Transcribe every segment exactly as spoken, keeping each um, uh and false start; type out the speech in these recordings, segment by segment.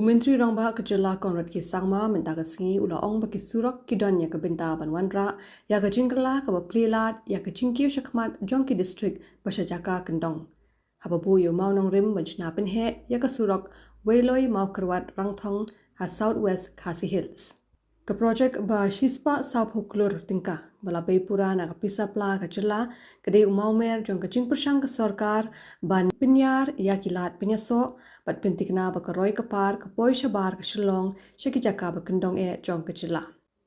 U Myntri Rangbah ka jylla Conrad K Sangma mynta ka sngi u la ong ba ki surok ki don ïa ka bynta ban wanrah ïa ka jingkylla kaba plie lad ïa ka jingkiew shakhmat jong ki district ba sha jaka kyndong, haba buh ïa u mawnongrim ban shna pynheh ïa ka surok Weiloi Mawkyrwat Rangthong ha South West Khasi Hills. Ka projek ba shispah sawphew klur tyngka ba la bei pura na ka pisa pla ka jylla ka dei u mawmer jong ka jingpyrshang ka sorkar ban pynïar ïa ki lad pynïasoh bad pynthikna ba ka roi ka par ka poi shabar ka Shillong sha ki jaka ba kyndong eh jong ka jylla.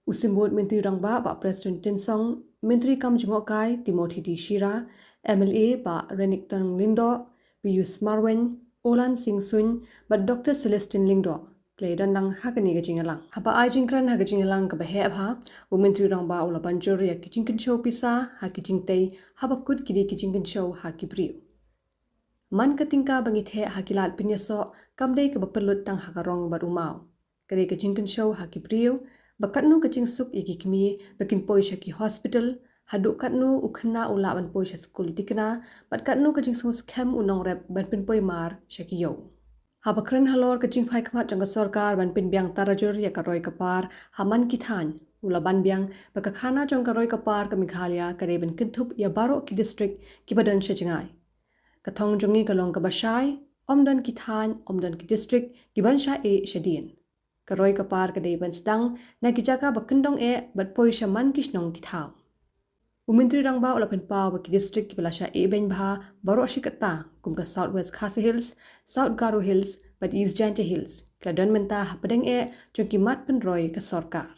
U Symbud Myntri Rangbah Bah Prestone Tynsong, Myntri Kam Jngohkai Timothy D Shira, M L A Bah Renikton Lyngdoh, Pius Marwein, Olan Singh Suin bad Doctor Celestine Lyngdoh ki la ïadon lang ha kane ka jingïalang. Haba ai jingkren ha ka jingïalang kaba heh bha, u Myntri Rangbah u la ban jur ïa ki jingkynshew pisa ha ki jingtei haba kut ki dei ki jingkynshew ha ki briew. Man ka tyngka ba ngi theh ha ki lad pynïasoh kam dei kaba pynlut tang ha ka rong bad u maw. Ka dei ka jingkynshew ha ki briew, ba katno ka jingsuk ïa ki kmie ba kin poi sha ki hospital, haduh katno u khynnah u lah ban poi sha skul thikna, bad katno ka jingsngewskhem u nongrep ban pynpoi mar sha ki ïew. Haba kren halor ka jingphai khmat jong ka sorkar ban pynbiang tarajur ïa ka roi ka par ha man ki thaiñ, u la ban biang ba ka khana jong ka roi ka par ka Meghalaya ka dei ban kynthup ïa baroh ki district kiba don sha jngai. Ka thong jong ngi ka long kaba shai, ym don ki thaiñ, ym don ki district kiban shah ïeh shadien. Ka roi ka par ka dei ban sdang na ki jaka ba kyndong eh bad poi sha man ki shnong ki thaw. U Myntri Rangbah u la pynpaw ba ki district kiba la shah ïeh beiñ bha baroh shi katta kum ka South West Khasi Hills, South Garo Hills bad East Jaintia Hills ki la don mynta hapdeng eh jong ki mat pynroi ka sorkar.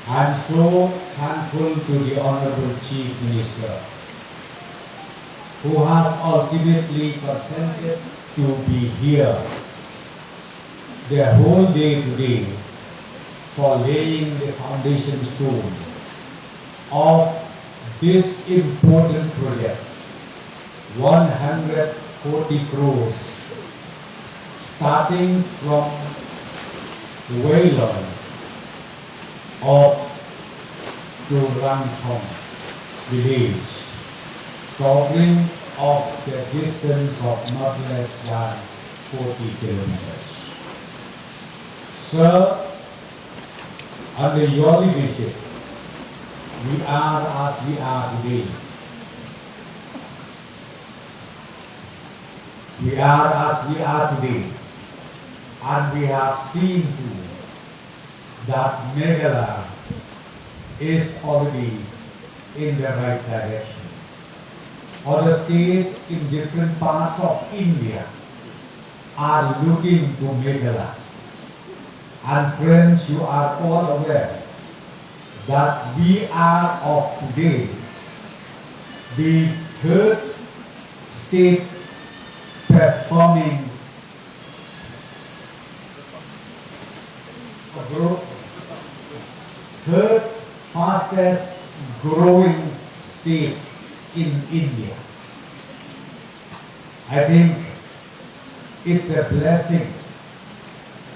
I'm so thankful to the Honorable Chief Minister, who has ultimately consented to be here the whole day today for laying the foundation stone of this important project, one hundred forty crores, starting from Weiloi up to Rangthong village, covering of the distance of not less than forty kilometers. Sir, under your leadership, we are as we are today. We are as we are today, and we have seen too that Meghalaya is already in the right direction. Other states in different parts of India are looking to Meghalaya. And friends, you are all aware that we are of today the third state performing a growth, third fastest growing state in India. I think it's a blessing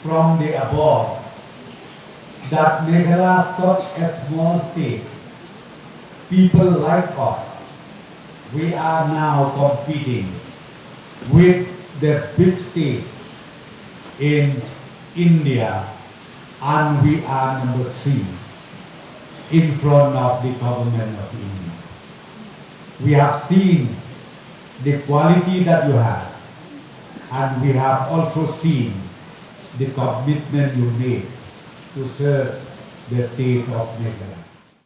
from the above that Meghalaya, such a small state, people like us, we are now competing with the big states in India, and we are number three in front of the government of India. We have seen the quality that you have, and we have also seen the commitment you made to serve the state of Meghalaya.